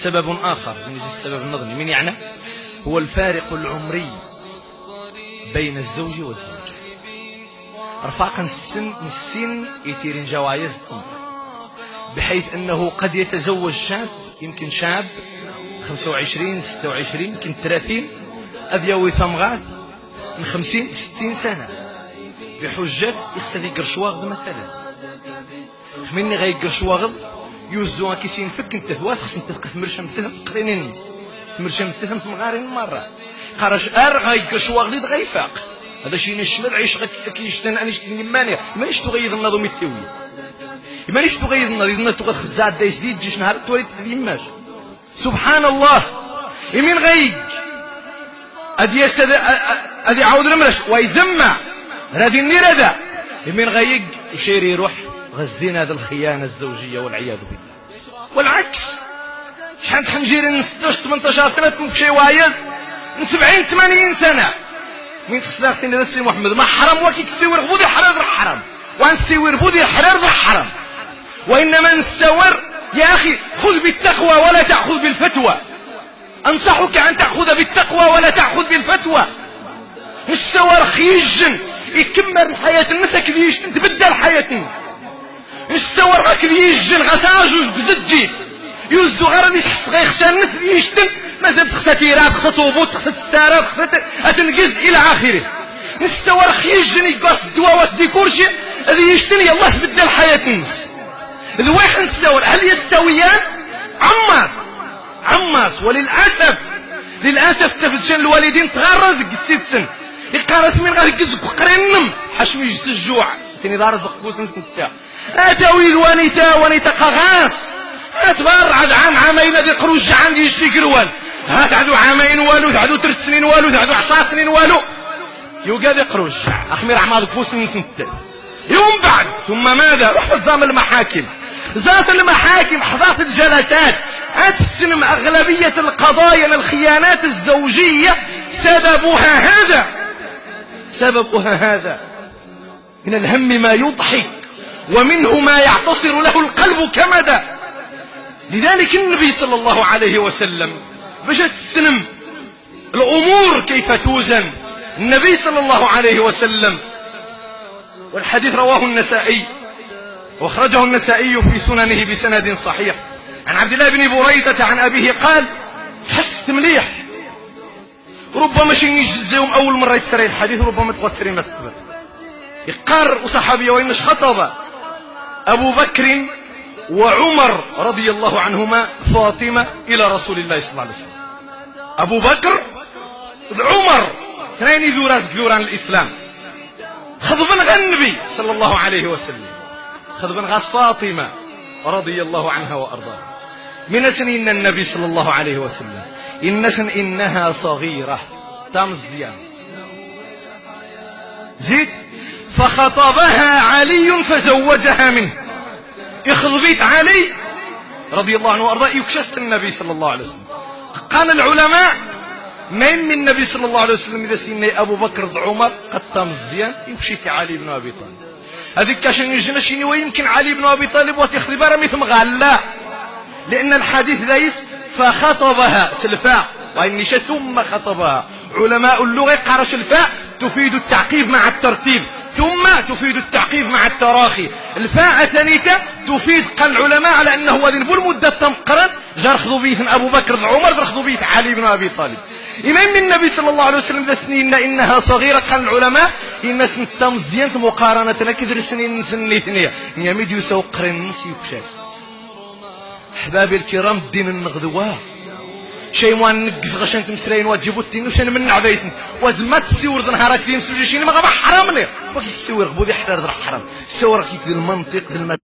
سبب آخر من السبب النظمي من يعني هو الفارق العمري بين الزوج والزوجة. رفاقا السن يتيرين جوايز التنطيق، بحيث أنه قد يتزوج شاب، يمكن شاب 25 26 يمكن 30، أبيوي ثمغات من 50 60 سنة، بحجة يخصها يقرش واغض مثلا. خميني غيقرش واغض يوزو كيسين فك انت ثوات خص انت تقف مرشم قرين الناس مرشم تفهم مغارين مرة قرش ار غيقرش واغض غيفاق هذا شي نشمل عيش كيشتن انا شتني ماني مانيش تغيظ النظام الثوي مانيش تغيظ النظام تغيظ خزات دايس دي تجيش نهار تولي يماش. سبحان الله يمين غيق ادي يسد ادي عاود المرش ويزمع هذه النيرة يمين غيق وشيري يروح غزينا هذا الخيانة الزوجية والعياذ بالله. والعكس شحال تحنجير 16 18 سنة تكون في شي وايز من 70 80 سنة من خصنا اختي السي محمد ما حرام وكي كسيور غبودي حرام حرام وانسيور بودي حرام حرام. وإنما نسور يا أخي خذ بالتقوى ولا تأخذ بالفتوى. أنصحك أن تأخذ بالتقوى ولا تأخذ بالفتوى. السور خيجن يكمل حياة الناس كليش تبدل حياة الناس. السور كليجن غساجوج بزجي يوزو غير يحس غيخسى الناس يشتم مازال تخسى تيرات خسى طوبوت خسى السارات خسى تنقز إلى آخره. السور خيجن يقاس الدواوات دي كورشي هذه يشتم يلا تبدل حياة الناس. ذويح السور هل يستويان؟ عماس عماس. وللأسف للأسف تفدشان الوالدين تغرز الست سن يقارس من غير كزق قرنم حشم يجس الجوع تاني دار رزق كوسن سنتا اتاوي ونيتا ونيتا قغاس اتبار عاد عام عامين هذه قروج عندي يشتي كروان هات عدو عامين والو تعدو 3 سنين والو تعدو 10 سنين والو يوقا ذي قروج اخمير عماد كفوس سنتا يوم بعد. ثم ماذا؟ رحت زام المحاكم زات المحاكم حضرت الجلسات أتسلم أغلبية القضايا الخيانات الزوجية سببها هذا، سببها هذا. من الهم ما يضحك ومنه ما يعتصر له القلب كمدا. لذلك النبي صلى الله عليه وسلم باش تسلم الأمور كيف توزن. النبي صلى الله عليه وسلم والحديث رواه النسائي واخرجه النسائي في سننه بسند صحيح عن عبد الله بن بريدة عن أبيه قال تحست مليح ربما شي يجزيهم أول مرة يتسري الحديث ربما تبغى تسري ما تقبل. يقر وصحابية وإنش خطب أبو بكر وعمر رضي الله عنهما فاطمة إلى رسول الله صلى الله عليه وسلم. أبو بكر عمر اثنين ذو راس ذوران الإسلام خطبا غا النبي صلى الله عليه وسلم خطبا غاس فاطمة رضي الله عنها وأرضاها. من سن النبي صلى الله عليه وسلم إن سن إنها صغيرة تام الزيان زيد فخطبها علي فزوجها منه. اخضبيت علي رضي الله عنه وأرضاه يكشست النبي صلى الله عليه وسلم. قال العلماء من النبي صلى الله عليه وسلم إذا سنة أبو بكر عمر قد تام الزيان يمشيك علي بن أبي طالب. هذيك كاشن يجنشيني ويمكن علي بن أبي طالب وتخرب رميث مغلا لأن الحديث ليس فخطبها سلفاء وإن ثم خطبها. علماء اللغة قرش الفاء تفيد التعقيب مع الترتيب ثم تفيد التعقيب مع التراخي. الفاء ثانية تفيد قال العلماء على أنه هذه المدة تمقرن جار خضوبية أبو بكر عمر جار خضوبية علي بن أبي طالب. إمام النبي صلى الله عليه وسلم سنين إنها صغيرة قال العلماء إن سنة مزيان مقارنة كثر سنين سنة يميد يسوق قرن يكشاست. أحبابي الكرام الدين النغدوة شي موان نقز غشان تمسرين وتجيبو التين وشان من عبايسن وزما تسيور نهارات فين سوجي شي ما غا حرام لي فوكي تسيور غبودي حرام حرام سيور كي المنطق